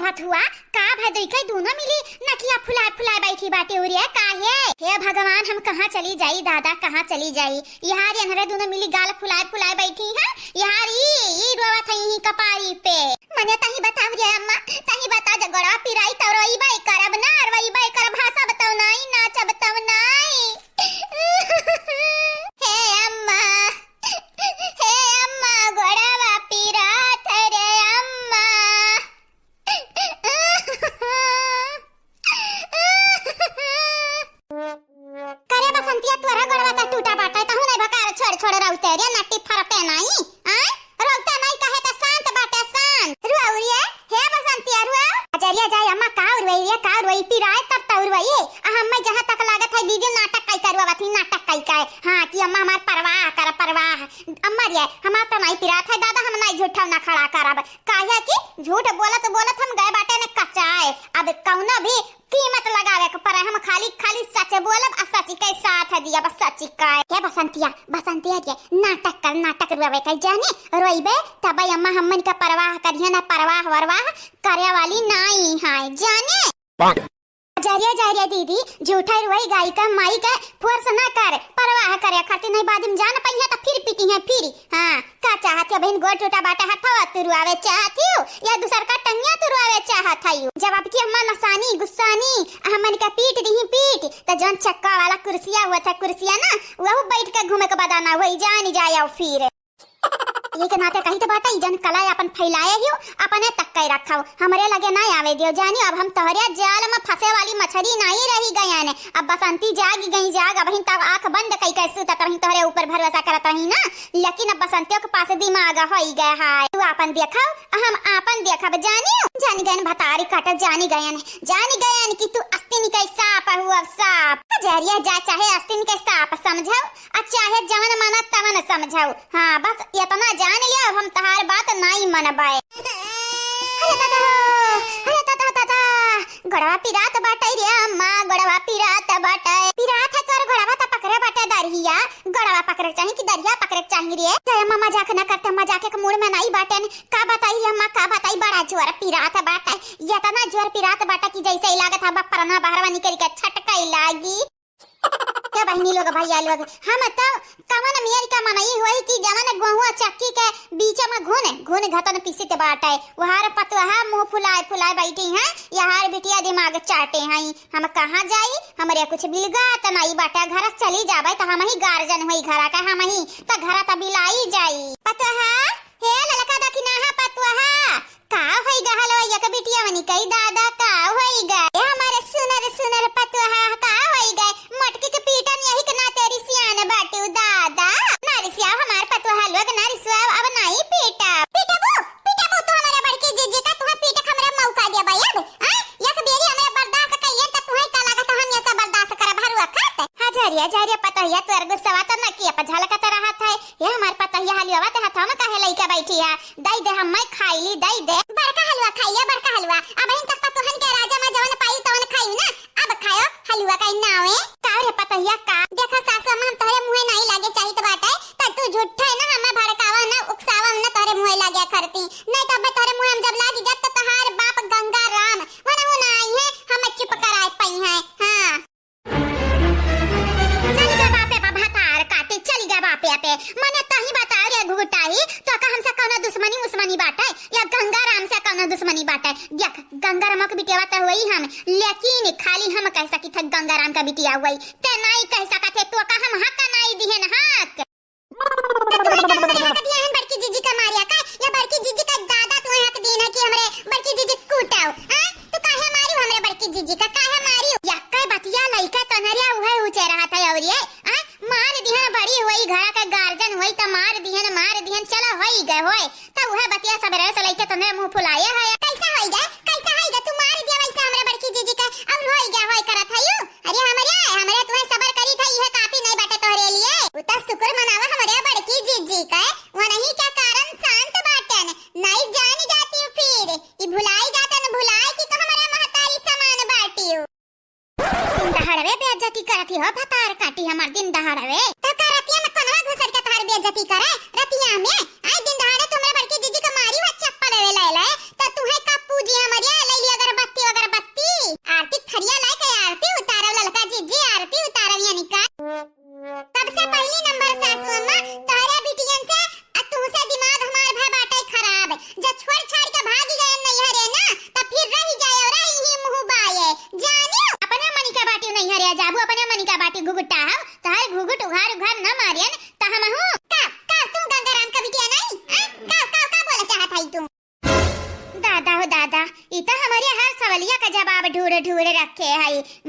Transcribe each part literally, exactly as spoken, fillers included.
अथुआ, का भय दुई के दूनो मिली नकिया फुलाए फुलाए बैठी बाटे उरिया, काहे? हे भगवान, हम कहाँ चली जाई दादा, कहाँ चली जाई? यहाँ रे अनहरे दूनो मिली गाल फुलाए फुलाए बैठी हैं। यहाँ रे ई, ई रोवत है यहीं कपारी पे। मने तही बताओ रे अम्मा, तही बता, जब गोड़वा पिराई तब रोइबे करब ना, रोइबे करब, हंसब तब नाई, नाचब तब नाई। हे अम्मा, हे अम्मा, गोड़वा पिरात रे अम्मा। करे बसंतिया, तोरा गोड़वा त टूटा बाटे, तहु नहीं भकार छोड़ छोड़ रहते रे, नट्टी फरते नहीं, आय? रोते नहीं कहे त शांत बाटे, शांत। रुआ उरिया, हे बसंतिया, रुआ। अजरिया जाए अम्मा, का उरवई रे, का उरवई, पिराए तब त उरवई। आ हम्मे जहाँ तक लागत है, दीदी नाटक कई करवा बथी, नाटक कई का है। हाँ, कि अम्मा हमार परवाह कर, परवाह। अम्मा रे, हमार त नहीं पिरात है दादा, हम नहीं झूठा ना खड़ा करब। काहे कि झूठ बोलत बोलत हम गए बाटे ने कचाए। अब कौनो भी कीमत लगावे के परे, हम खाली, खाली सच बोलब आ सच के साथ दिया, बस सच के। हे बसंतिया, बसंतिया रे, नाटक कर, नाटक रुआवे के जाने, रोइबे तब अम्मा हमन के परवाह करिहे ना, परवाह वरवाह करे वाली नाई है जाने। जरिया, जरिया दीदी, झूठा रुआई गाई का माई का फोर्स ना कर, परवाह करे खातिर नहीं, बाद में जान पइहे त फिर पिटिहे फिर। हाँ, का चाहत हो बहिन, गोड़ टूटा बाटे, हथवा तुरवावे चाहत हो या दूसर का टंगिया तुरवावे चाहत हो? जब आपकी अम्मा नसानी गुस्सानी हमन का पीट दिही पीट, त जौन चक्का वाला कुर्सिया हुआ था, कुर्सिया ना, वहू बैठ के घूमे के बदाना वही जानी जाए फिर। ये के नाते कही तो बाटे, ई जन कला अपन फैलाए हियो, अपने तक के रखाओ, हमरे लगे ना आवे दियो। जानियो, अब हम तोहरे जाल में फंसे वाली मछरी नहीं रही गयन। अब बसंती जाग गई जाग, अब हिन तब आंख बंद कई के सुतत रही, तोहरे ऊपर भरोसा करत रही ना, लेकिन अब बसंतियों के पास दिमाग होई गए है। तू आपन देखो, हम आपन देखब, जानियो। जानी गयन भतारी काट, जानी गयन, जानी गयन कि तू अस्तिन के सांप हु, अब सांप। जहरिया जा चाहे अस्तिन के सांप समझो, आ चाहे जवन माना तवन समझो। हाँ, बस इतना जान लिया, अब हम तहार बात नाई मनबे। अरे दादा हो, अरे दादा, दादा, गोड़वा पिरात बाटे रे अम्मा, गोड़वा पिरात बाटे। पिरात है तोर गोड़वा त पकड़े बाटे दरिया, गोड़वा पकड़े के चाही कि दरिया पकड़े के चाही रे? जय अम्मा मजाक न करते, मजाक के मूड में नाई बाटेन। का बताई रे अम्मा, का बताई, बड़ा जोर पिरात बाटे, इतना जोर पिरात बाटे कि जैसे ही लागत हवा परना बहरवा निकल के छटकाई लागी। ए बहिनी लोग, भैया लोग, हम त कवन मेर का मनई होई कि जवन गोहुआ चक्की के बीच में घुन, घुन घतन पिसित बाटे, वहार पतोहा मुंह फुलाए फुलाए बैठी हैं, यहार बिटिया दिमाग चाटे हैं। हम कहाँ जाई, हमरे कुछ बिलगा त नाई बाटे, घर चली जाबे त हम ही गार्जियन होई घर का, हम ही त घर त बिलाई जाई। पतोहा, हे ललका दखिनाहा पतोहा, का होई गहल हो एक बिटिया वनी कई दादा, का होई गए? ए हमारे सुनर सुनर पतोहा, का होई गए? मटकी के पीटन यही के नाते रिसियान बाटू दादा। ना रिसियाओ हमार पतोहा लोग, ना रिसियाओ, अब नाई पीटा। पीटबू, पीटबू तू हमारे बड़की जीजी का, तुहे पीटे के हमरे मौका देबे अब। आ? एक बेरी हमरे बर्दाश्त कइए त तुहे का लागत हम ये सब बर्दाश्त करब हर वक्त? हाँ, झरिया, झरिया पतोहिया तोर गुस्सवा त नकिया पर झलकत रहत है। ये हमार पतोहिया हलुआ ते हथवा में काहे लइके बैठी है? दई दे, हम मैं खाई ली, दई दे। बड़का हलवा खाई ले, बड़का हलवा। अबहिन तक पतोहन के राजा में जवन पाई तवन खाई ना। अब खायो हलवा का नावे। का रे पतोहिया का? देखा सासु अम्मा, हम तोहरे मुँहे नाई लागे चाहित बाटे, त तू झूठे ना हमें भड़कावा ना, उकसावा ना, तोहरे मुँहे लागे करती। नहीं तो अब तोहरे मुँहे हम जब लागी जब त तोहार बाप गंगा राम वनहु ना आई है, हमें चुप कराए पई है। हाँ। चली गा बापे बा भतार काटे, चली गा बापे पे। मने तही बता रे घुघुटाही, तो का हमसे कौनो दुश्मनी मुश्मनी बाटे या गंगा राम से कौनो दुश्मनी बाटे? देख, गंगा राम के बिटिया तो वही हम, लेकिन खाली हम कह सकी थे गंगा राम का बिटिया वही, ते नाई कह सकत है, तो का हम हक नाई दिहन हक। त तू ही का हमरे हक दिया है बड़की जीजी का मारिया का? या बड़की जीजी का दादा तू हक दीन है कि हमरे बड़की जीजी कूटाओ? हाँ? तू काहे मारियो हमरे बड़की जीजी का? काहे मारियो? या कई बतिया लइका तनरिया उहे ऊंचे रहत है और ये, हाँ? मार दिहन, बड़ी होई, घरा का गार्जियन होई त मार दिहन, मार दिहन, चला होई गए होए। त उहे बतिया सबेरे से लइका तनरे मुंह फुलाए है। कैसा होई गए? कैसा होई गए? तू मार दिया वैसे हमरे बड़की जीजी का और होई गए होए करत है यू? अरे हमरे, हमरे तुहे सबर करी था, इहे काफी नहीं बाटे तोहरे लिए। उ त शुक्र मनावा हमरे बड़की जीजी का, वनही के कारण शांत बाटन, नहीं जान जाती फिर, ई भुलाई जातन, भुलाई कि तो हमरे महतारी समान बाटियो। दिन दहाड़वे बेइज्जती करत ही हो भतार काटी हमार दिन दहाड़वे। तो का रतिया में कोनवा घुसर के तहार बेइज्जती करे? रतिया में? आई दिन दहाड़े तुमरे बड़की जीजी का मारी हो चप्पल ले ले ले, तो तुहे का पूजी हमरे ले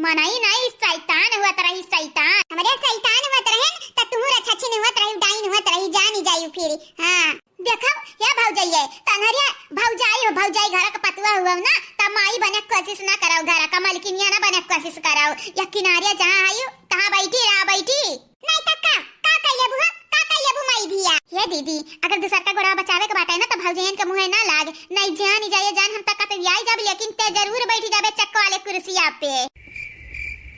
मनई नहीं, शैतान होत रही, शैतान। हमरे शैतान होत रहे, त तुहू रछछिन होत रही, डाइन होत रही, जानी जाई फिर। हाँ, देखो, या भौजइये, तन्हरिया भौजाई हो, भौजाई घर क पतुआ हुआ ना, त माई बने क कोशिश ना करउ, घर क मलकिनिया ना बने क कोशिश करउ। या किनारे जहाँ आयु, तहाँ बैठी रहा, बैठी। नहीं त का, का कइ लेबू हो? का कइ लेबू माई धिया? हे दीदी, अगर दूसर का गोड़वा बचावे के बाटे ना, त भौजइयन के मुँहे ना लाग। नहीं जानी जाए जान, हम त कतरियाई जाब, लेकिन ते जरूर बैठी जाबे चक्क वाले कुर्सिया पे।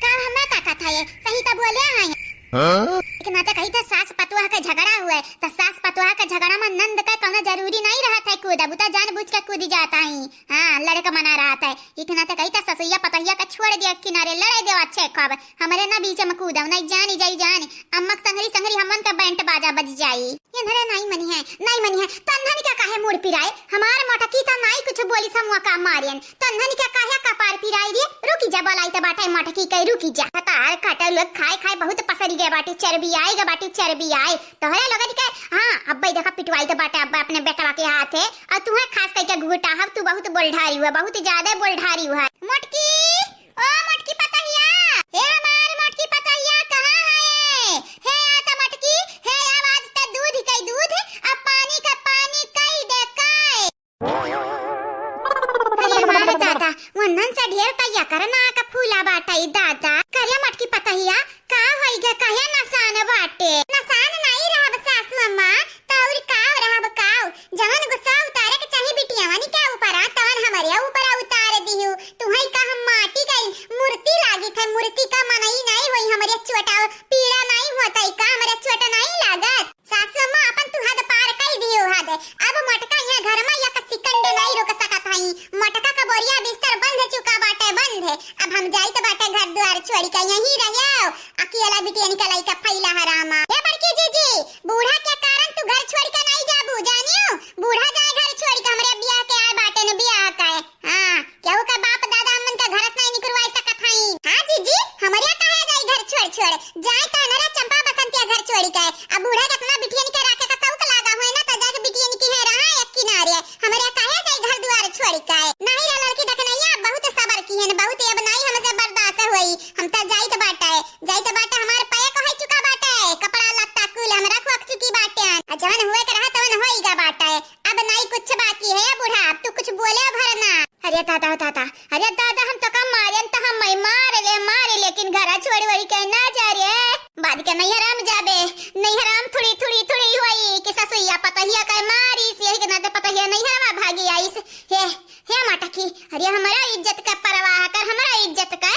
का हमें का कथा है? सही त बोले हैं। हाँ? लेकिन नाते कही थे सास पतुआ के झगड़ा हुए, त सास पतुआ के झगड़ा में नंद का कौनो जरूरी नहीं रहत है कूदब, उ त जानबूझ के कूद जात ही। हाँ, लड़े का मना रहत है। एक नाते कही त ससुइया पतहिया का छोड़ दिया किनारे, लड़े देवा अच्छे खूब। हमरे ना बीच में कूदव, नहीं जानी जाई जानी। अम्मा के संगरी संगरी हमन का बैंड बाजा बज जाई। ये नरे नहीं मनी है, नहीं मनी है। तन्हन क्या काहे मूड़ पिराए? हमार मोटकी त नाई कुछ बोली समूह का मारियन। तन्हन क्या काहे कपार पिराई रे? रुकी जा, बोलाई त बाटे मोटकी कई, रुकी जा। हतार काटल लोग खाए खाए बहुत पसरी गए बाटे, चर्बी आए गे बाटे, चर्बी आए। तोहरे लोगन के, हाँ, अब्बे देखा पिटवाई त बाटे अब्बे अपने बेटवा के हाथे। और तुम्हें खास करके घूटा हव, तू बहुत बोलढारी हुआ, बहुत ज्यादा बोलढारी हुआ। मोटकी, ओ मोटकी पतहिया, हे हमार मोटकी पतहिया, कहाँ है? हे आ त मोटकी, हे आवाज त दूध कई दूध, अब पानी का पानी कई दे कई। अरे हमार दादा, वन्नन से ढेर तैया करना का फूला बाटई दादा। करे मोटकी पतहिया, का होई गे, काहे नसान बाटे? नसान नाई रहब सासू अम्मा, त अउर का रहब काऊ? जवन गुस्सा उतारे के चाही बिटियावन के ऊपर, आ तवन हमरे ऊपर उतार दिहु। तुहई का हम माटी का मूर्ति लागित है, मूर्ति का मनई नाई होई, हमरे चोटा पीड़ा नाई होत है का, हमरे चोट नाई लागत? सासू अम्मा, अपन तू हद पार कई दिहु हद। अब मोटका यहाँ घर में एक second नाई रुक सकत हई। मोटका का बोरिया बिस्तर बंध चुका बाटे, बंध। अब हम जाइत बाटे घर द्वार छोड़ी के, यहीं रहियो। अकेला बिटियन का लइका फैला हरामा। ए बड़की जीजी, बूढ़ा के कारण तू घर छोड़ी के नाई जाबू, जानियो? बूढ़ा जाए घर छोड़ी के, हमरे बियाह के आए बाटे न बियाह का है। हाँ, केहू का बाप दादा हमन का घर से नाई निकरवाई सकत हई। हाँ जीजी, हमरे काहे जाई घर छोड़ छोड़? जाए त नरा चंपा बसंतिया घर छोड़ी के। अब बूढ़ा के अपना बिटियन के राखे का शौक लागा हुए ना, त जाके बिटियन की है रहा एक किनारे। हमरे काहे जाई घर दुआर छोड़ी के? नहीं रे लड़की देखनैया, बहुत सबर की है न, बहुत अब नहीं हमसे बर्दाश्त होई। हम त जाइत बाटे, जाइत बाटे, हमार पैक होई चुका बाटे, कपड़ा लत्ता कुल हमरा खोक चुकी बाटे। आ जवन हुए के रहा तवन होई गा बाटे, अब नहीं कुछ बाकी है बूढ़ा, अब तू कुछ बोले भर ना। अरे दादा, दादा, अरे दादा, हम तो का मारेन त हम मार ले, मार, लेकिन घर छोड़ वही के ना जा रे। बाद के नैहर हम जाबे, नैहर हम थोड़ी, थोड़ी, थोड़ी होई कि ससुइया पतहिया के मारिस, यही के नाते पतहिया नैहर में भागी आइस। हे, हे माटा की, अरे हमरा इज्जत का परवाह कर, हमरा इज्जत का।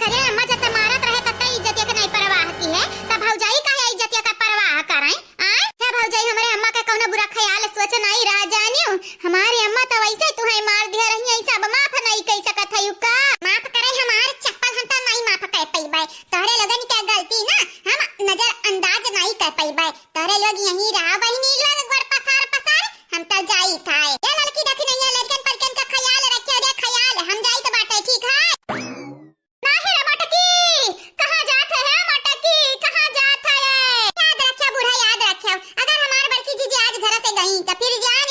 करे अम्मा जब ते मारत रहे तब ते इज्जतिया के नहीं परवाह की है, तब भौजाई काहे इज्जतिया का परवाह करें? आ? हे भौजाई, हमरे अम्मा के कौनो बुरा ख्याल सोच नहीं रहा जानियो। हमारी अम्मा तो वैसे तुहे मार दिया रही, ऐसा अब माफ नहीं कह सकत है का? माफ करे हमार चप्पल हम तो नहीं माफ कर पैबे। तोहरे लोगन के गलती ना हम नजरअंदाज नहीं कर पैबे। तोहरे लोग यहीं रहा बहिनी लोग गोड़ पसार पसार, हम तो जाई था। ए लड़की देखी नहीं है, लड़कन पलकन का ख्याल रखे रे ख्याल, हम जाई तो बाटे, ठीक है? नाही रे मटकी, कहाँ जात है, है मटकी, कहाँ जात है? याद रख्या बूढ़ा, याद रख्या, अगर हमार बड़की जीजी आज घर से गई तो फिर जान